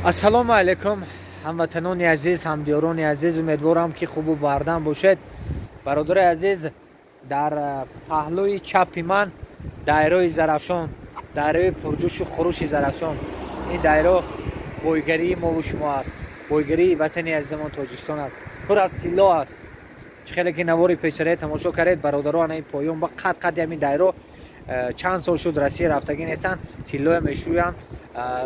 Ассалому алайкум, ҳамватанони азиз, ҳамдиёрони азиз. Умедворам, ки хубу бардам бошед. Бародари азиз, дар паҳлӯи чапи ман дайрои Зарафшон, дайрои пурҷӯшу хурӯши Зарафшон. Ин дайро бойгарии мову шумо аст, бойгарии ватани азизамон Тоҷикистон аст, пур аз тилло аст. Чӣ хеле ки навори пешарае тамошо кардед, бародаро, ана ин поён ба қад қади ҳамин дайро чанд сол шуд, Россия рафтагӣ нестанд, тиллоя мешӯянд.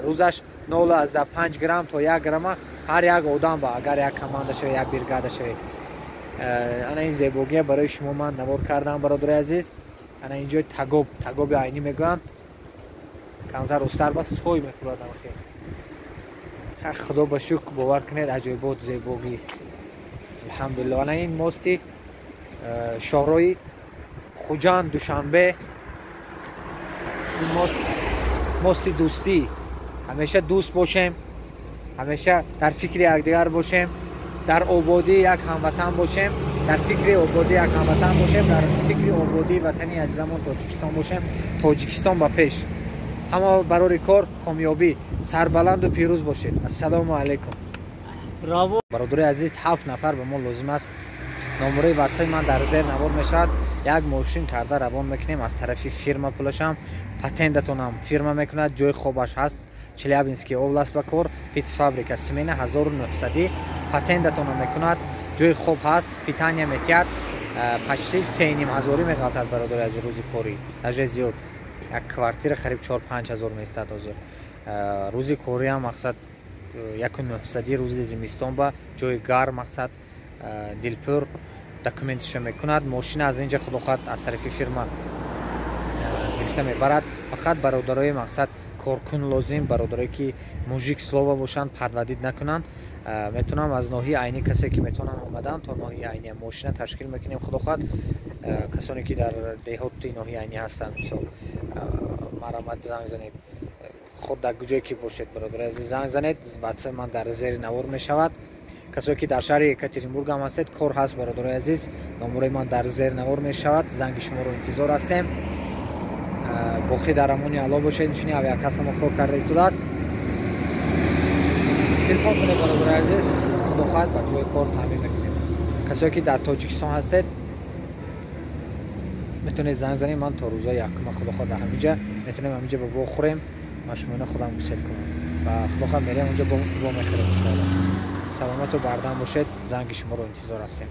Рӯзаш 0,5 грамм то 1 грамма ҳар як одам ба, агар як команда шавед, як бригада шавед. Ана ин зебогия барои шумо ман навор кардам, бародари азиз. Ана ин ҷои тагоб, тагоби Айнӣ мегӯянд. Камтар устар ба сой мехӯрад. Худо ба шукр, бовар кунед, аҷоибот, зебогӣ, алҳамдулилло. Ана ин мости шоҳрои Хуҷанд Душанбе. Ин мост, мости дӯстӣ. Ҳамеша дӯст бошем, ҳамеша дар фикри якдигар бошем, дар ободии як ҳамватан бошем, дар фикри ободии як ҳамватан бошем, дар фикри ободии ватани азизамон Тоҷикистон бошем. Тоҷикистон ба пеш! Ҳама барори кор, комёбӣ, сарбаланду пирӯз бошед. Ассалому алайкум. Браво! Бародари азиз, ҳафт нафар ба мо лозим аст. Номерои ватсаи ман дар зер навор мешавад. Як мошин карда равон мекунем аз тарафи фирма, пулашам, патендатонам фирма мекунад, ҷои хобаш ҳаст. Челябинский область ба кор, птицефабрика, смена 1900, патендатонам мекунад, ҷои хоб ҳаст, питания метиҳад. Почти сеним ҳазорӣ меғалтад, бародари азиз, рӯзи корӣ, даже зиёд. Як квартира қариб 4-5 ҳазор меистад ҳозир. Рӯзи кориам мақсад 1900, рӯзи зимистон ба ҷои гарм, мақсад дилпур. Документиша мекунад, мошина аз инҷа, худо хоҳад, аз тарафи фирма гирифта мебарад. Фақат бародарои мақсад коркун лозим, бародарое ки мужик слова бошанд, подводить накунанд. Метавонам аз ноҳияи Айнӣ, касе ки метавонанд омадан то ноҳияи Айнӣ, мошина ташкил мекунем, худо хоҳад. Касоне ки дар деҳоти ноҳияи Айнӣ ҳастанд, мисол, марҳамат, занг занед. Худ дар куҷое ки бошед, бародари азиз, занг занед. Ватсаи ман дар зери навор мешавад. Касое ки дар шаҳри Екатеринбург ҳам ҳастед, кор ҳаст, бародарои азиз. Номерои ман дар зери навор мешавад, занги шуморо интизор ҳастем. Боқӣ дар амони Алло бошед. Инчунин авиакасса мо кор карда истодааст. Телефон кунед, бародарои азиз, худо хоҳад, ба ҷои кор таъмин мекунем. Касое ки дар Тоҷикистон ҳастед, метавонед занг занед. Ман то рӯзои якума, худо хоҳад, дар ҳамиҷа метавонем, ҳамиҷа ба вохӯрем, ман шуморо худам гусел кунам ва худо хоҳад, мерем онҷо, во мехӯрем, иншоалло. Саломату бардам бошед, занги шуморо интизор ҳастем.